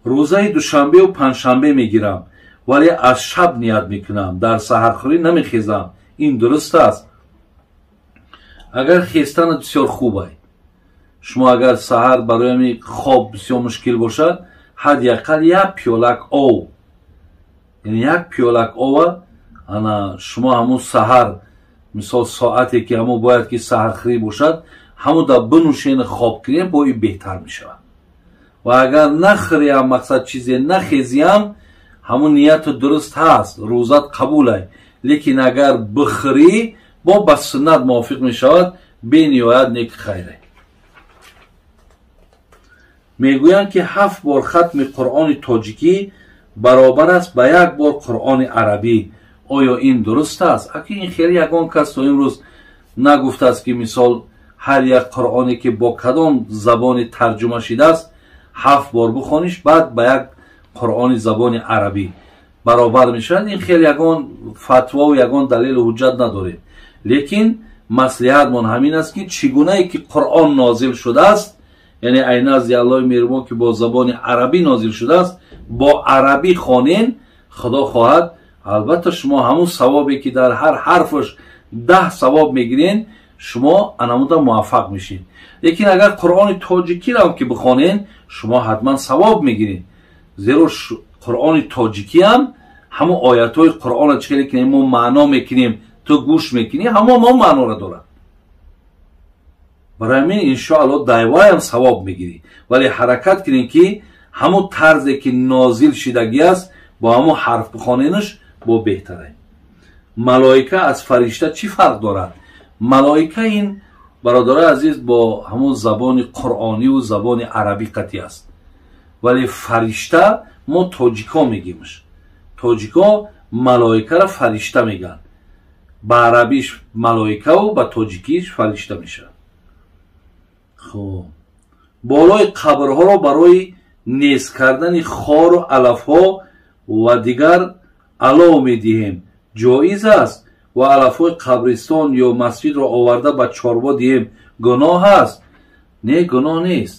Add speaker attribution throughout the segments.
Speaker 1: Рӯзаи душанбеу панҷшанбе мегирам, вале аз шаб ният мекунам, дар саҳархӯрӣ намехезам. Ин дуруст аст? Агар хестанат бисёр хубай, шумо агар саҳар барои ҳами хоб бисёр мушкил бошад, ҳадди ақал як пиёлак ов, яъне як пиёлак ова ана шумо ҳамун саҳар, мисол соате ки ҳамун бояд ки саҳархӯрӣ бошад, ҳамун да бинӯшен, хоб кунем, бо ин беҳтар мешавад. Ва агар нахӯриам, мақсад чизе нахезиам, ҳамун нияту дуруст ҳаст, рӯзат қабулай. Лекин агар бихӯрӣ, бо ба суннат мувофиқ мешавад, бениҳоят неки хайре. Мегӯянд ки 7 бор хатми Қуръони тоҷикӣ баробар аст ба 1 бор Қуръони арабӣ. Оё ин дуруст аст? Аки ин хеле ягон кас то имрӯз нагуфтааст, ки мисол ҳар як қуръоне ки бо кадом забони тарҷума шидааст, 7 бор бихониш, баъд ба як қуръони забони арабӣ баробар мешавад. Ин хеле ягон фатвову ягон далелу ҳуҷҷат надорем. Лекин маслиҳатмон ҳамин аст, ки чӣ гунае ки Қуръон нозил шудааст, яъне ай назди Аллоҳи меҳрубон ки бо забони арабӣ нозил шудааст, бо арабӣ хонен, Худо хоҳад, албатта шумо ҳамун савобе ки дар ҳар ҳарфаш 10 савоб мегирен, шумо анамуда муваффақ мешед. Лекин агар Қуръони тоҷикиро ки бихонен, шумо ҳатман савоб мегиред. Зеро Қуръони тоҷикӣ ҳам ҳамон оятҳои Қуръонро чӣ хеле ки мо маъно мекунем, ту гӯш мекунӣ, ҳамон мо маъноро дорад. Барои ҳамин иншоаллоҳ дайваям савоб мегирӣ. Вале ҳаракат кунем ки ҳамон тарзе ки нозил шидагӣ аст, бо ҳамон ҳарф бихоненаш бо беҳтарай. Малоика аз фаришта чӣ фарқ дорад? Малоика ин, бародарои азиз, бо ҳамон забони қуръониву забони арабӣ қатъӣ аст. Вале фаришта мо тоҷико мегӯемш. Тоҷико малоикаро фаришта мегӯянд. Ба арабиш малоикаву ба тоҷикиш фаришта мешавад. Хуб, болои қабрҳоро барои нест кардани хору алафҳо ва дигар алов медиҳем. Ҷоиз аст? Ва алафҳои қабристон ё масҷидро оварда ба чорво диҳем, гуноҳ аст? Не, гуноҳ нест.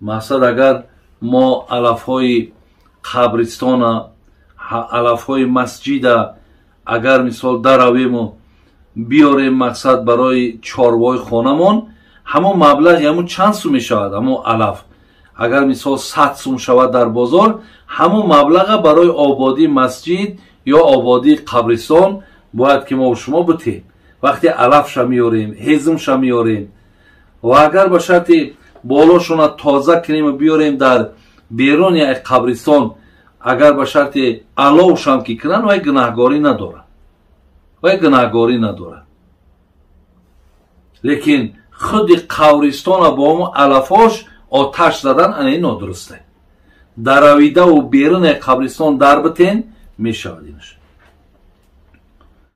Speaker 1: Мақсад агар мо алафҳои қабристона, алафҳои масҷида агар мисол даравему биёрем, мақсад барои чорвои хонамон, ҳамон маблағ ҳамон чанд сум мешавад? Ҳамон алаф агар мисол 100 сум шавад дар бозор, ҳамон маблаға барои ободии масҷид ё ободии қабристон бояд ки мо шумо бутем. Вақте алафша меёрем, ҳезумша меёрем, ва агар ба шарти болошона тоза кунему биёрем дар беруни қабристон, агар ба шарти аловшам ки кунанд, вай гунаҳгорӣ надорад. Вай гунаҳгорӣ надорад. Лекин худи қабристона бо ҳамон алафош оташ задан ана ин нодурусте. Даравидаву беруни қабристон дар битен мешавад инаш.